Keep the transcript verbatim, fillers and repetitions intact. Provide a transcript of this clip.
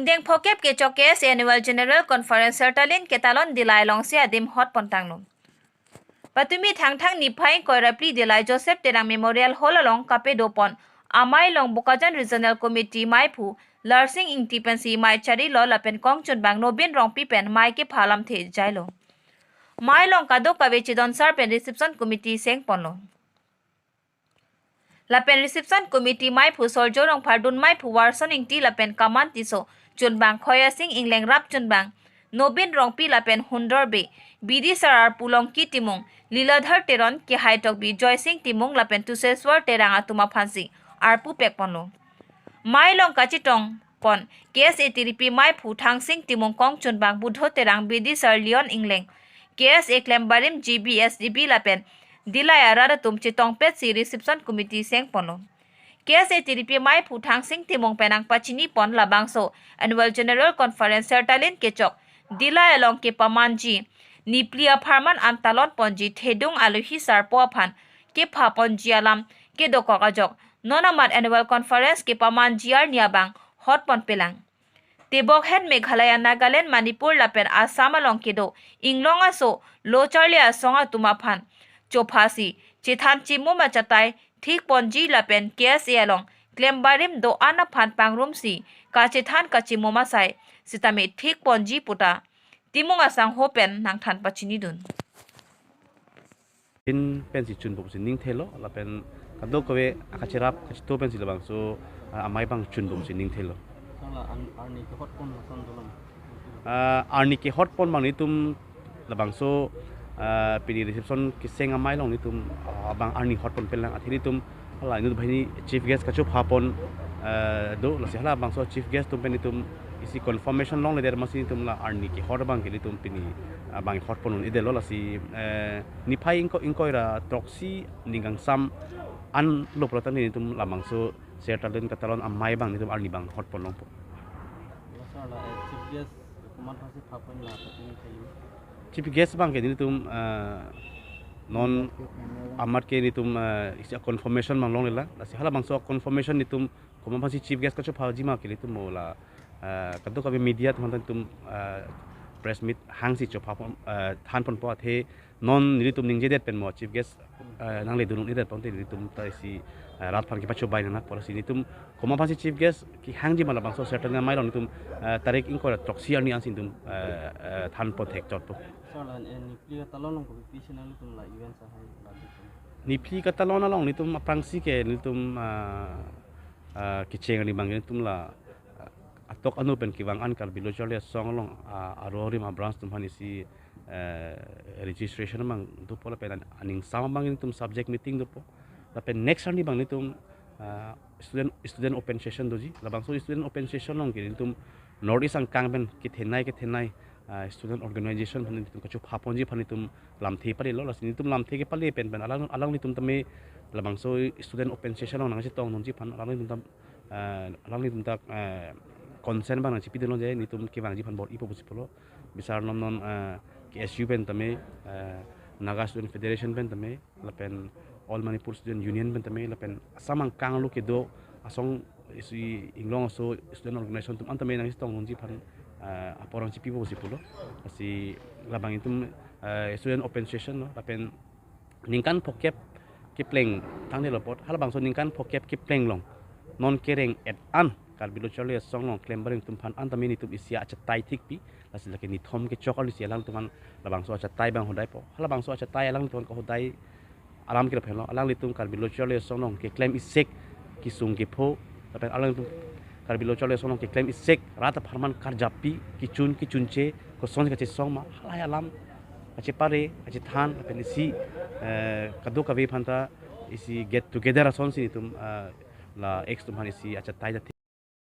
Ingdeng phokep kechok K S A Annual General Conference Sertalin Ketalon Dillai alongsi adim hot pontanglo. Patumi Thangthang niphai ingkoi ra phli Dillai Joseph Terang Memorial Hall along kapedo pon amei along Bokajan Regional Committee meiphu Larsing Ingti pensi mei charilo lapen kongchunbang Nobin Rongpi pen mei kepha alamthe jailo. Mei along kadokave chedonsar pen reception committee seng ponlo. Lapen reception committee meiphu Sorjo Rongphar, dun meiphu Warson Ingti lapen Kaman Tisso, chunbang Khoya Sing Ingleng, rap chunbang Nobin Rongpi lapen Hundor Bey, B D sir arpu Longki Timung, Liladhar Teron, kehai tokbi Joy Sing Timung lapen Tuseswar Terang atum aphansi arpu pek ponlo. Mei along kachetong pon K S A Tiripi meiphu Thangsing Timung, kongchunbang Budho Terang, B D sir Leon Ingleng, K S A klembarim, G B, S D B lapen Dillai arat atum chetongpetsi reception committee seng ponlo. K S A Tiripi meiphu Thangsing Timung pen nangpachini pon labangso Annual General Conference Sertalin kechok Dillai along kepamanji niphli apharman an talon ponji thedung alohi sarpo aphan kepha ponji alam kedokok ajok non amat Annual Conference kepamanji arni abang hot ponpelang. Tebok het Meghalaya, Nagaland, Manipur lapen Assam along kedo inglong aso lo charli asong atum aphan chophasi chethan chimum achatai thik ponji lapen K S A along klembarim do-an aphan pangrumsi kachethan kachimum asai sitame thik ponji puta Timung asangho pen nangthan pachinidun. Pin pensi chunbomsi ningthelo lapen kadokave akacherap kachito pensi labangso, ah, amei abang chunbomsi ningthelo. Sala an-, arni kehot pon lason dolang. Ah, arni kehot pon abang nelitum labangso, ah, pini reception keseng amei along nelitum, ah, abang arni hot ponpelang, athe nelitum hala inut banghini chief guest kachopha pon, ah, do, lasi halabangso chief guest atum pen nelitum isi confirmation longledet amatsi nelitum la arni kehot abang ke nelitum pini, ah, abang hot pon un-edetlo, lasi, eh, niphai ingko-, ingkoi ra throksi ning kangsam anlo pulo tangte nelitum labangso Sertalin Ketalon amei abang nelitum arni abang hot pon longpo. Sala, eh, chief guest komat aphansi pha pon la pati ni kayu. Chief guest abang ke nelitum, eh, non amat ke nelitum, eh, isi confirmation abang longlelang. Lasi halabangso confirmation nelitum komat aphansi chief guest kachophaji ma ke nelitum mo la, eh, kadokave media atum aphan nelitum, eh, press meet hangsi chopha pon, eh, than ponpo, athe non nelitum ningjedet pen mo chief guest, eh, nangledun un-edet ponte nelitum ta isi, eh, rat aphan kepachobei nangpo, lasi nelitum komat aphansi chief guest kehangji ma labangso Sertalin amei along nelitum, eh, tarik ingkoi ra throksi arni ansi nelitum, eh, eh, than pon thekchotpo. Sala, eh, niphli ketalon along kopi pisi nanglitum la event sahai la bitum? Niphli ketalon along nelitum aphrangsi ke nelitum, ah, ah, kecheng arni abang nelitum la, ah, atok anu pen kevang an Karbi Lo Charli Asong along, ah, arorim a-branch atum aphan isi, eh, registration abang dopo lapen an-, aning sam abang nelitum subject meeting dopo. Lapen next arni abang nelitum, ah, student, student open session doji. Labangso student open session along ke nelitum North East angkang pen kethenei kethenei, ah, student organization aphan nelitum kachopha ponji aphan nelitum lamthe palelo, lasi nelitum lamthe kepale pen pen alang, alanglitum tame labangso student open session along nangchetongdunji aphan alanglitum tam, ah, alanglitum ta, eh, consent abang nangchipidunlo je nelitum kevangji aphan bor-ipo pusi pulo. Bisar nom non, eh, K S U pen tame, eh, Naga Student Federation pen tame, lapen All Manipur Student Union pen tame, lapen Assam angkang arlo kedo asong isi inglong aso student organization atum an tame nangchetongdunji aphan, eh, apor nangchipipo pusi pulo. Lasi labang nelitum, eh, student open session lo, lapen ningkan phokep kepleng tangdetlo apot, halabangso ningkan phokep kepleng along non kereng-et an Karbi Lo Charli Asong along klembarim atum aphan an tame nelitum isi achatai thikpi, lasi lake nithom kechok arlo isi alangtum aphan labangso achatai abang hodaipo. Halabangso achatai alangtum aphan kahodai alam ke lahenlo, alanglitum Karbi Lo Charli Asong along keklem isek kesung kepho, lapen alanglitum Karbi Lo Charli Asong along keklem isek rat apharman karjapi, kechun kechunche, koson kachesong ma, halahai alam kachepare, kachethan, lapen isi, eh, kadokave aphanta isi get together asonsi nelitum, eh, la X atum aphan isi achatai ta